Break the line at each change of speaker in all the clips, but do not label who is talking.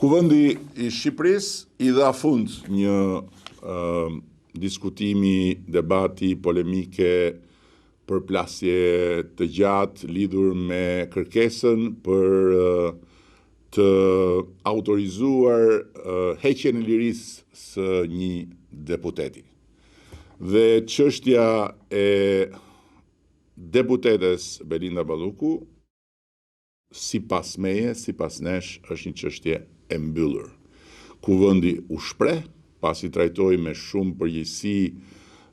Kuvendi i Shqipërisë i dha fund një diskutimi, debati, polemike, përplasje të gjatë lidhur me kërkesën për të autorizuar heqjen e lirisë së një deputeti. Dhe çështja e deputetes Belinda Balluku sipas meje, sipas nesh, është një çështje e mbyllur. Kuvendi u shpreh, pasi trajtoi me shumë përgjegjësi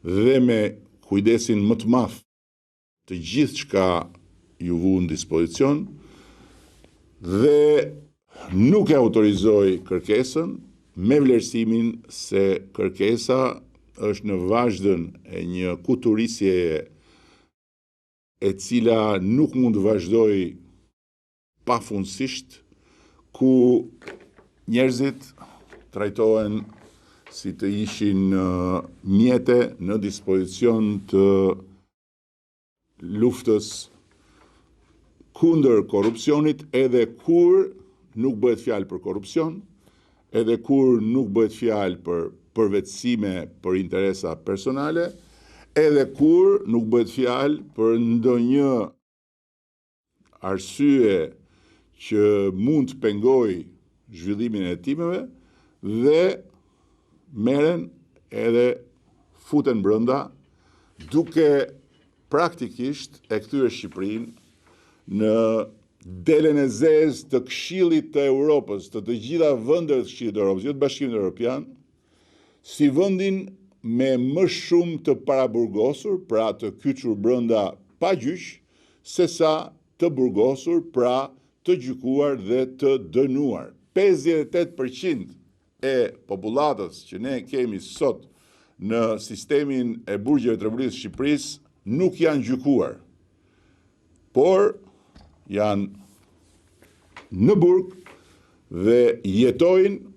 dhe me kujdesin më të madh të gjithçka iu vu në dispozicion dhe nuk e autorizoi kërkesën me vlerësimin se kërkesa është në vazhdën e një kuturisjeje e cila nuk mund të vazhdojë pafundësisht, ku njerëzit trajtohen si të ishin mjete në dispozicion të luftës kundër korrupsionit edhe kur nuk bëhet fjalë për korrupsion, edhe kur nuk bëhet fjalë për përvetësime për interesa personale, edhe kur nuk bëhet fjalë për ndonjë arsye që mund të pengojë zhvillimin e hetimeve dhe merren edhe futen brenda duke praktikisht e kthyer Shqipërinë në delen e zezë të Këshillit të Europës, të të gjitha vendeve të Këshillit të Europës, jo të Bashkimit Europian, si vendin me më shumë të paraburgosur, pra të kyçur brenda pa gjyq, sesa të burgosur, pra të gjykuar dhe të dënuar. 58% e popullatës që ne kemi sot në sistemin e burgjeve të Republikës së Shqipërisë nuk janë gjykuar, por janë në burg dhe jetojnë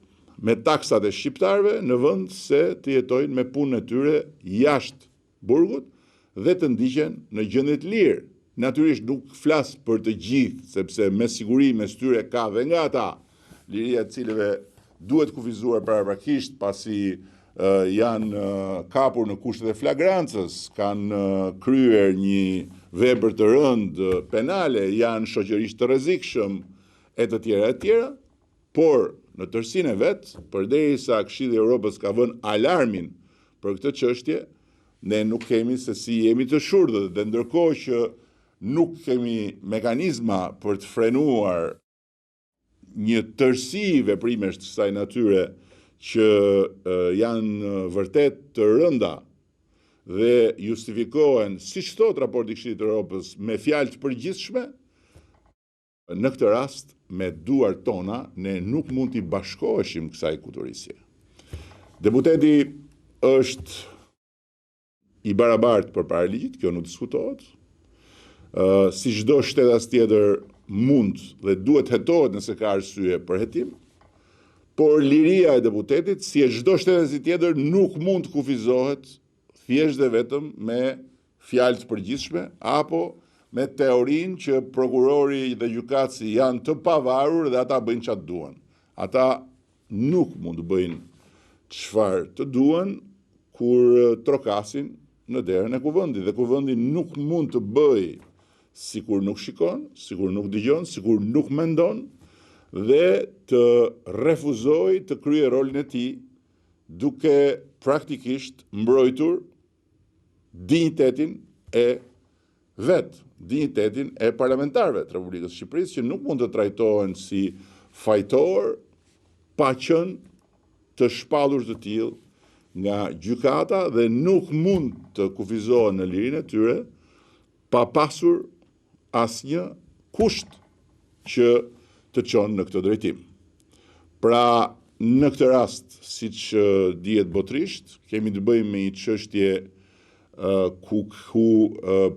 me taksat e shqiptarëve në vend se të jetojnë me punën e tyre jashtë burgut dhe të ndiqen në gjendje të lirë. Natyrisht nuk flas për të gjithë, sepse me siguri mes tyre ka dhe nga ata, liria e të cilëve duhet kufizuar paraprakisht pasi janë kapur në kushtet e flagrancës, kanë kryer një vepër të rëndë penale, janë shoqërisht të rrezikshëm e të tjera e të tjera, Por, në tërësinë e vet, përderisa Këshilli i Europës ka vënë alarmin për këtë çështje, ne nuk kemi se si jemi të shurdhët dhe ndërkohë që nuk kemi mekanizma për të frenuar një tërësi veprimesh të kësaj natyre që janë vërtet të rënda dhe justifikohen, siç thotë raporti i Këshillit të Europës, me fjalë të përgjithshme, Në këtë rast, me duart tona, ne nuk mund t'i bashkoheshim kësaj kuturisje. Deputeti është i barabartë përpara ligjit, kjo nuk diskutohet. Si çdo shtetas tjetër mund dhe duhet hetohet nëse ka arsye për hetim, por liria e deputetit, si e çdo shtetasi tjetër, nuk mund të kufizohet thjesht dhe vetëm me fjalë të përgjithshme apo me teorinë që prokurori dhe gjykatësi janë të pavarur dhe ata bëjnë ça të duan. Ata nuk mund të bëjnë çfarë të duan kur trokasin në derën e kuvendit dhe kuvendi nuk mund të bëjë sikur nuk shikon, sikur nuk dëgjon, sikur nuk mendon dhe të refuzojë të kryejë rolin e tij duke praktikisht mbrojtur dinjitetin e vet, dinjitetin e parlamentarëve të Republikës së Shqipërisë që nuk mund të trajtohen si fajtorë pa qenë të shpallur të tillë nga gjykata dhe nuk mund të kufizohen në lirinë e tyre pa pasur asnjë kusht që të çon në këtë drejtim. Pra, në këtë rast, siç dihet botërisht, kemi të bëjmë me një çështje ku ku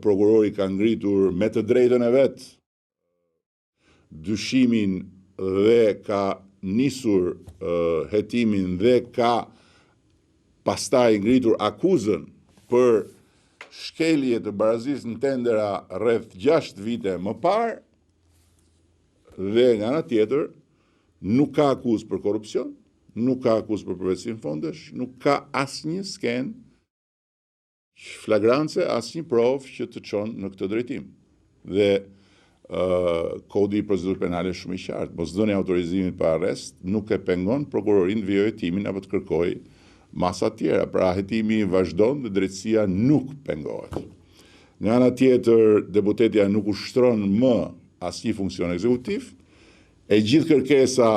prokurori ka ngritur me të drejtën e vet dyshimin dhe ka nisur hetimin dhe ka pastaj ngritur akuzën për shkelje të barazisë në tendera rreth 6 vite më parë dhe nga ana tjetër. Nuk ka akuzë për korrupsion, nuk ka akuzë për përvetësim fondesh, nuk ka asnjë skenë flagrance, asnjë provë që të çon në këtë drejtim. Dhe kodi i procedurës penale është shumë i qartë. Mosdhënia e autorizimit për arrest nuk e pengon prokurorin të vijojë hetimin apo të kërkojë masa të tjera. Pra hetimi vazhdon dhe drejtësia nuk pengohet. Nga ana tjetër, deputetja nuk ushtron më asnjë funksion ekzekutiv. E gjithë kërkesa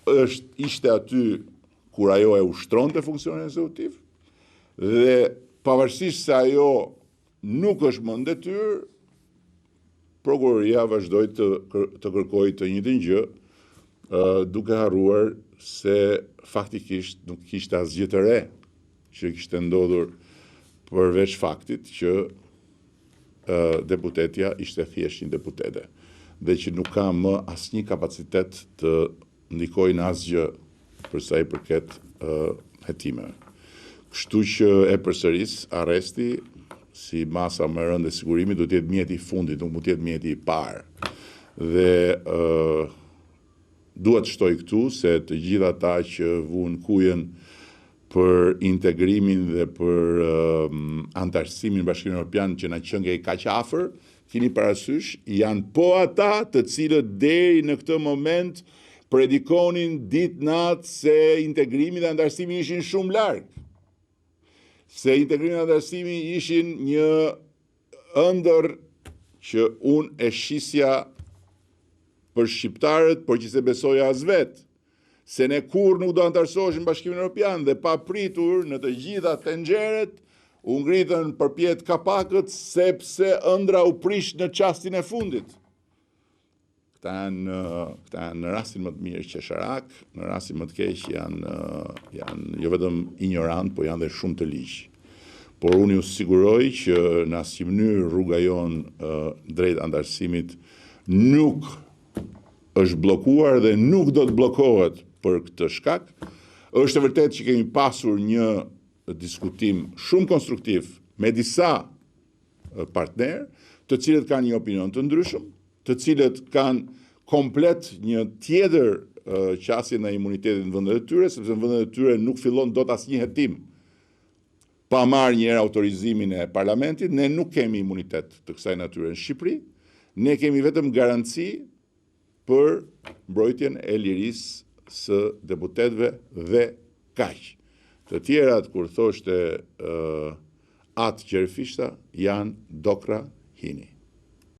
është ishte aty kur ajo e ushtronte funksionin ekzekutiv dhe pavarësisht se ajo nuk është më në detyrë, prokuroria vazhdoi të të kërkojë të njëjtën gjë, duke harruar se faktikisht nuk kishte asgjë të re që kishte ndodhur përveç faktit që deputetja ishte thjesht një deputete dhe që nuk ka më asnjë kapacitet të ndikojë në asgjë për sa i përket hetimeve. Kështu që e përsëris, arresti si masa më e rëndë e sigurimit duhet të jetë mjeti i fundit, nuk mund të jetë mjeti i parë. Dhe Dua të shtoj këtu se të gjithë ata që vunë kujën për integrimin dhe për anëtarësimin në Bashkimin Evropian që na qenke kaq afër, kini parasysh, janë po ata të cilët deri në këtë moment predikonin ditë natë se integrimi dhe anëtarësimi ishin shumë larg. Se integrimi dhe anëtarësimi ishin një ëndërr që unë e shisja për shqiptarët, por që s'e besoja as vetë, se ne kurrë nuk do anëtarësoheshim në Bashkimin Evropian dhe papritur në të gjitha tenxheret u ngritën përpjetë kapakët sepse ëndrra u prish në çastin e fundit. Këta janë këta janë në rastin më të mirë qesharakë, në rastin më të keq janë janë jo vetëm injorantë, po janë dhe shumë të ligj. Por unë ju siguroj që në asnjë mënyrë rruga jonë drejt anëtarësimit nuk është bllokuar dhe nuk do të bllokohet për këtë shkak. Është e vërtetë që kemi pasur një diskutim shumë konstruktiv me disa partnerë, të cilët kanë një opinion të ndryshëm, të cilët kanë komplet një tjetër qasje ndaj imunitetit në vendet e tyre, sepse në vendet e tyre nuk fillon dot asnjë hetim pa marrë një herë autorizimin e parlamentit, ne nuk kemi imunitet të kësaj natyre në Shqipëri, ne kemi vetëm garanci për mbrojtjen e lirisë së deputetëve dhe kaq. Të tjerat, kur thoshte uh, At Gjergj Fishta, janë dokrra hini.